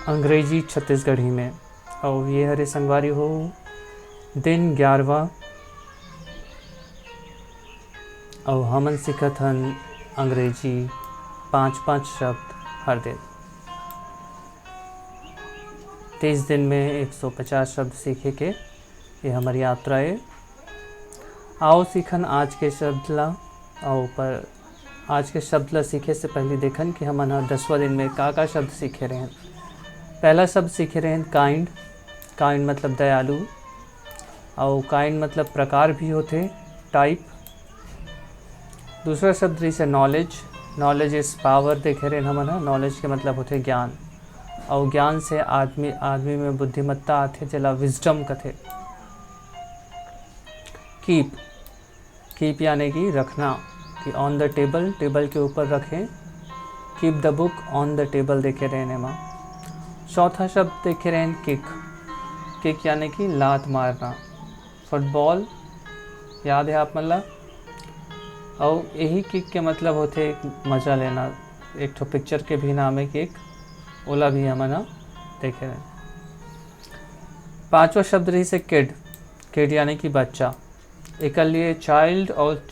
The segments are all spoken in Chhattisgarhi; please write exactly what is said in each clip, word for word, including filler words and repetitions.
अंग्रेजी छत्तीसगढ़ी में। अउ ये हरे संगवारी हो दिन ग्यारहवाँ, अउ हमन सीखत हन अंग्रेजी पाँच पाँच शब्द हर दिन। तीस दिन में एक सौ पचास शब्द सीखे के ये हमर यात्रा ए। आओ सीखन आज के शब्द ला। आओ पर आज के शब्द ला सीखे से पहले देखन कि हमन ह दसवाँ दिन में का का शब्द सीखे रहेन। पहला शब्द सीखे रहेन काइंड। काइंड मतलब दयालु। अउ काइंड मतलब प्रकार भी होथे, टाइप। दूसरा शब्द रहिसे नॉलेज। नॉलेज इज पावर देखे रहेन हमन ह। नॉलेज के मतलब होथे ज्ञान। अउ ज्ञान से आदमी आदमी में बुद्धिमत्ता आथे, जेला विजडम कथे। कीप। कीप यानी कि रखना, कि ऑन द टेबल, टेबल के ऊपर रखें। Keep the book on the table देखे रहेन एमा। चौथा शब्द देखे रहेन किक। किक यानी कि लात मारना। फुटबॉल याद है आप मन ला। अउ यही किक के मतलब होथे मजा लेना। एक ठो पिक्चर के भी नाम है किक, ओला भी हमन ह देखे रहेन। पांचवा शब्द रहिसे किड। किड यानी कि बच्चा। एकर लिए चाइल्ड और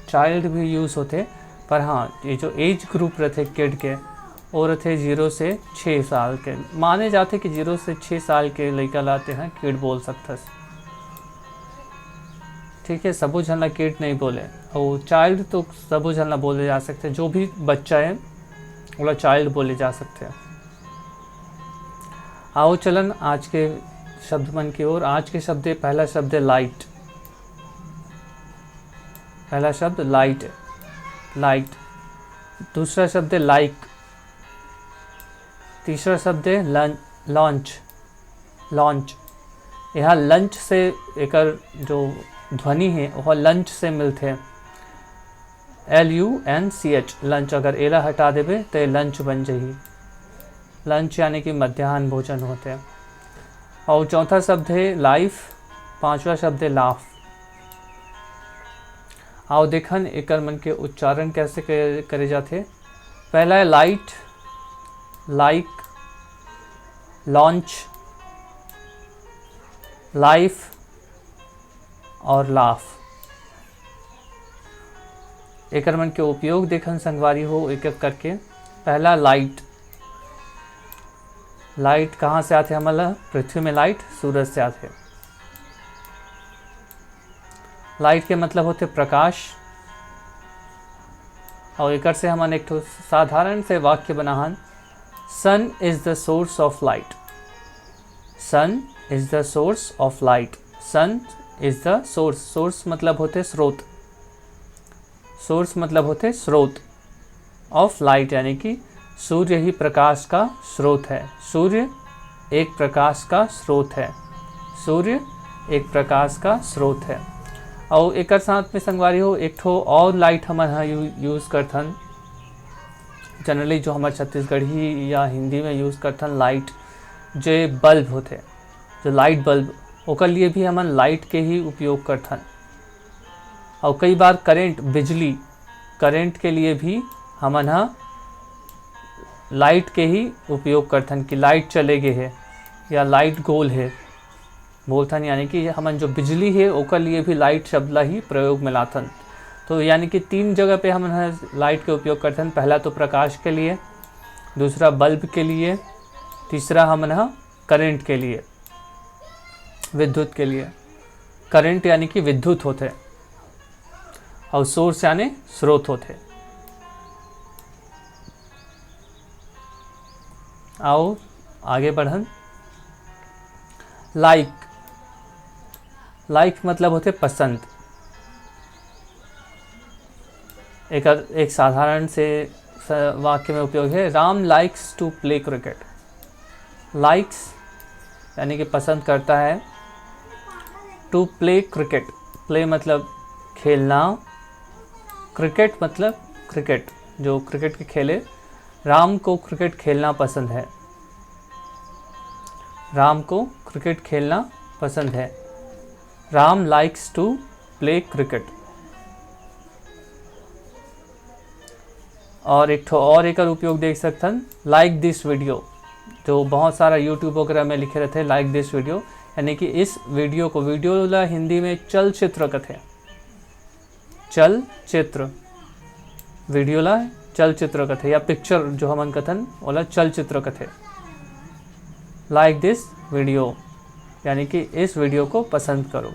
चाइल्ड भी यूज होथे, पर हाँ, ये जो एज ग्रुप रथे किड के, वो रथे जीरो से छः साल के। माने जाथे कि जीरो से छः साल के लइका ला तेहा किड बोल सकथस। ठीक है, सबो झन ला किड नहीं बोले, और चाइल्ड तो सबो झन ला बोले जा सकथे, जो भी बच्चा है, ओला चाइल्ड बोले जा सकथे। आओ चलन आज के शब्द मन की ओर। आज के शब्द है, पहला शब्द है लाइट। पहला शब्द लाइट है, लाइट। दूसरा शब्द है लाइक। तीसरा शब्द है लन-, लॉन्च, लॉन्च। यहाँ लंच से एकर जो ध्वनि है, वह लंच से मिलथे, L U N C H, lunch. अगर एला हटा देबे, तो ये लंच बन जाही। लंच यानी कि मध्याह्न भोजन होथे। और चौथा शब्द है लाइफ, पांचवा शब्द है लाफ। आओ देखन, एकर मन के उच्चारण कैसे करे, करे जाथे। पहला है लाइट, लाइक, लॉन्च, लाइफ और लाफ। एकर मन के उपयोग देखन संगवारी हो, एक एक करके। पहला लाइट। लाइट कहाँ से आथे हमन ला? पृथ्वी में लाइट सूरज से आथे। लाइट के मतलब होथे प्रकाश। और एकर से हमन एक ठो साधारण से वाक्य बनाहन, Sun is the source of light। Sun is the source of light। Sun is the source। Source मतलब होथे स्रोत। सोर्स मतलब होथे स्रोत। ऑफ लाइट यानी कि सूर्य ही प्रकाश का स्रोत है। सूर्य एक प्रकाश का स्रोत है। सूर्य एक प्रकाश का स्रोत है। और एकर साथ में संगवारी हो, एक ठो और लाइट हमन ह यू-, यूज करथन। जनरली जो हमर छत्तीसगढ़ी या हिंदी में यूज करथन लाइट, जे बल्ब होथे, जो लाइट बल्ब, ओकर लिए भी हमन लाइट के ही उपयोग करथन। और कई बार करंट, बिजली, करंट के लिए भी हमन ह लाइट के ही उपयोग करथन कि लाइट चले गे हे या लाइट गोल हे बोलथन, यानी कि हमन जो बिजली हे ओकर लिए भी लाइट शब्द ला ही प्रयोग में लाथन। तो यानी कि तीन जगह पे हमन ह लाइट के उपयोग करथन। पहला तो प्रकाश के लिए, दूसरा बल्ब के लिए, तीसरा हमन ह करंट के लिए, विद्युत के लिए। करंट यानी कि विद्युत होथे और सोर्स यानी स्रोत होथे। आओ आगे बढ़न। लाइक, लाइक मतलब होथे पसंद। एकर एक साधारण से स-, वाक्य में उपयोग है, Ram likes to play cricket. Likes यानी कि पसंद करता है, टू प्ले क्रिकेट। प्ले मतलब खेलना, क्रिकेट मतलब क्रिकेट, जो क्रिकेट के खेले। राम को क्रिकेट खेलना पसंद है। राम को क्रिकेट खेलना पसंद है। Ram likes to play cricket. और एक ठो और एकर उपयोग देख सकथन, लाइक दिस वीडियो। तो बहुत सारा YouTube वगैरह में लिखे रहते हैं, "Like this video", यानी कि इस वीडियो को, वीडियो ला हिंदी में चलचित्र कथे, चलचित्र, वीडियो ला चलचित्र कथे, या पिक्चर जो हमन कथन, ओला चलचित्र कथे। "Like this video", यानी कि इस वीडियो को पसंद करो।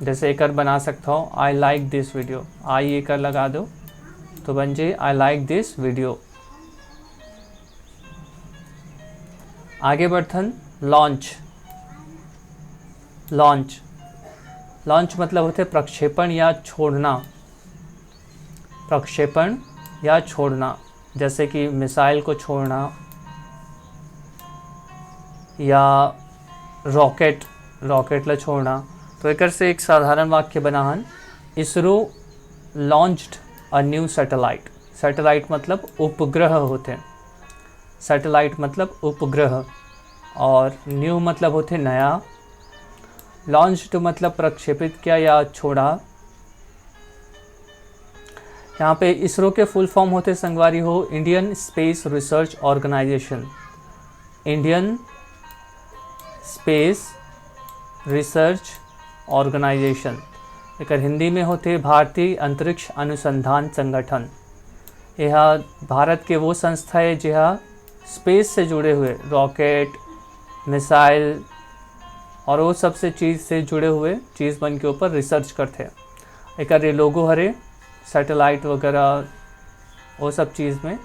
जैसे एकर बना सकता हो, "I like this video", आई एकर लगा दो, तो बन जाए, "I like this video". आगे बढ़थन, लॉन्च। लॉन्च, लॉन्च मतलब होते प्रक्षेपण या छोड़ना, प्रक्षेपण या छोड़ना, जैसे कि मिसाइल को छोड़ना या रॉकेट, रॉकेट ला छोड़ना। तो एकर से एक साधारण वाक्य बनाहन, "ISRO launched a new satellite"। Satellite मतलब उपग्रह होते, सैटेलाइट मतलब उपग्रह, और न्यू मतलब होते नया। लॉन्च तो मतलब प्रक्षेपित किया या छोड़ा। यहाँ पे इसरो के फुल फॉर्म होते संगवारी हो, Indian space research organisation, Indian space research organisation. एकर हिंदी में होते भारतीय अंतरिक्ष अनुसंधान संगठन। यह भारत के वो संस्था है जेहा स्पेस से जुड़े हुए रॉकेट, मिसाइल और वो सब से चीज़ से जुड़े हुए चीज़ मन के ऊपर रिसर्च करथे। एकर ये लोगो हरे, सैटेलाइट वगैरह, वो सब चीज़ में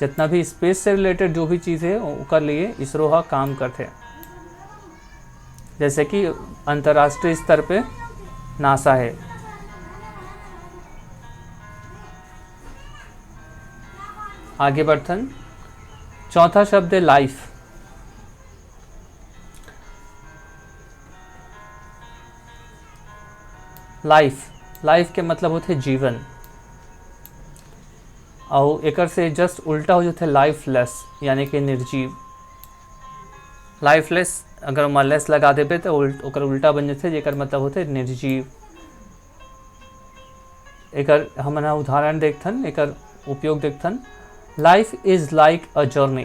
जितना भी स्पेस से रिलेटेड जो भी चीज़ है, ओकर लिए इसरो हा काम करथे। जैसे कि अंतर्राष्ट्रीय स्तर पे नासा है। आगे बढ़थन, चौथा शब्द है लाइफ। लाइफ, लाइफ के मतलब होथे जीवन, अउ एकर से जस्ट उल्टा हो जाथे लाइफलेस, यानी कि निर्जीव। लाइफलेस, अगर ओमा लेस लगा देबे, तो उल्ट-, ओकर उल्टा बन जाथे, जेकर मतलब होथे निर्जीव। एकर हमन ह उदाहरण देखथन, एकर उपयोग देखथन। Life is like a journey।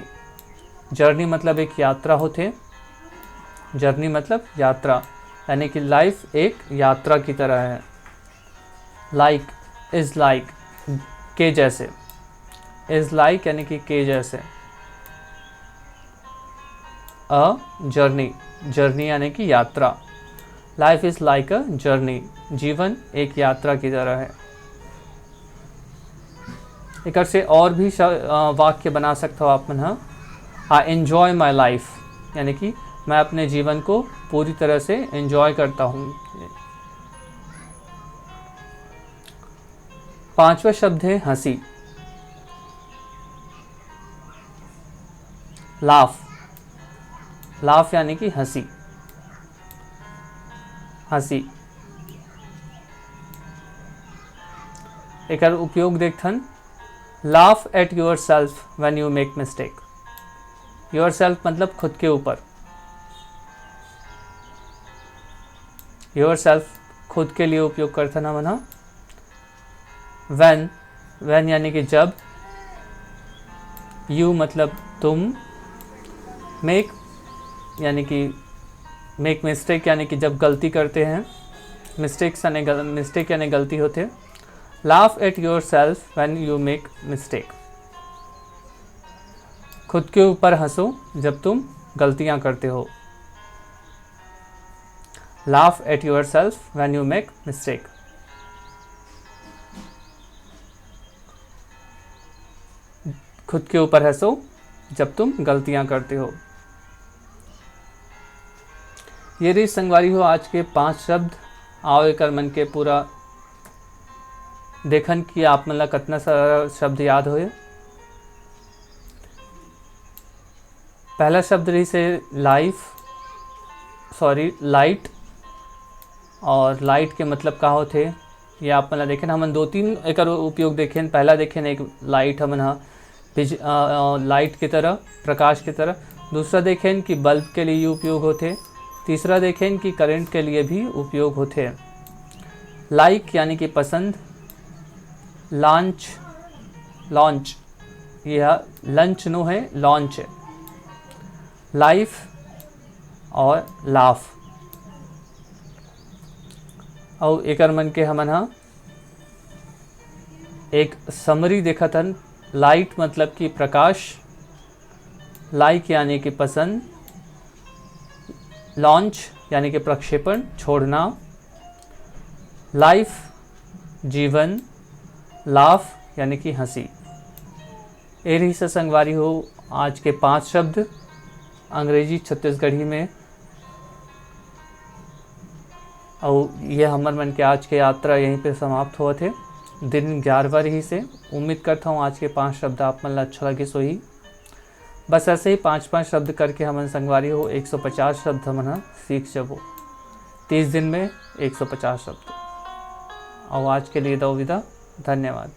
Journey मतलब एक यात्रा होथे। जर्नी मतलब यात्रा, यानी कि लाइफ एक यात्रा की तरह है। लाइक, इज लाइक, के जैसे। इज लाइक यानी कि के जैसे। अ जर्नी, जर्नी यानी कि यात्रा। Life is like a journey। जीवन एक यात्रा की तरह है। एकर से और भी श-, अ, वाक्य बना सकता हो आप मन ह। I enjoy my life, यानी कि मैं अपने जीवन को पूरी तरह से एंजॉय करता हूँ। पांचवा शब्द है हंसी। लाफ, लाफ यानी कि हंसी, हंसी। एकर उपयोग देखथन, laugh at yourself when you make mistake। Yourself मतलब खुद के ऊपर, योर सेल्फ खुद के लिए उपयोग करथन हमन ह। व्हेन, व्हेन यानी कि जब, यू मतलब तुम, मेक यानी कि, मेक मिस्टेक यानी कि जब गलती करते हैं, मिस्टेक्स यानी गल-, मिस्टेक यानी गलती होते। Laugh at yourself when you make mistake। खुद के ऊपर हंसो जब तुम गलतियां करते हो। Laugh at yourself when you make mistake। खुद के ऊपर हंसो जब तुम गलतियां करते हो। ये रही संगवारी हो आज के पांच शब्द। आओ एकर मन के पूरा देखन कि आप मन ला कतना सारा शब्द याद होए। पहला शब्द रही से लाइफ, सॉरी, लाइट। और लाइट के मतलब का होथे, ये आप मन ला देखेन, हमन दो तीन एकर उपयोग देखेन। पहला देखेन एक लाइट हमन ह बिज-, अ, अ, लाइट की तरह, प्रकाश की तरह। दूसरा देखेन कि बल्ब के लिए उपयोग होथे। तीसरा देखेन कि करंट के लिए भी उपयोग होथे। लाइक यानी कि पसंद, लॉन्च, लॉन्च यह लंच नो है, लॉन्च है। लाइफ और लाफ। अउ एकर मन के हमन ह एक समरी देखत हन। लाइट मतलब कि प्रकाश, लाइक यानी कि पसंद, लॉन्च यानी कि प्रक्षेपण, छोड़ना, लाइफ जीवन, लाफ यानी कि हंसी। ए रहिस संगवारी हो आज के पांच शब्द अंग्रेजी छत्तीसगढ़ी में। अउ ये हमर मन के आज के यात्रा यहीं पे समाप्त होवत हे। दिन ग्यारहवाँ रहिस हे। उम्मीद करता हूँ आज के पांच शब्द आप मन ला अच्छा लगिस होही। बस ऐसे ही पांच पांच शब्द करके हमन संगवारी हो एक सौ पचास शब्द हमन ह सीख जबो। तीस दिन में एक सौ पचास शब्द। अउ आज के लिए दो विदा। धन्यवाद।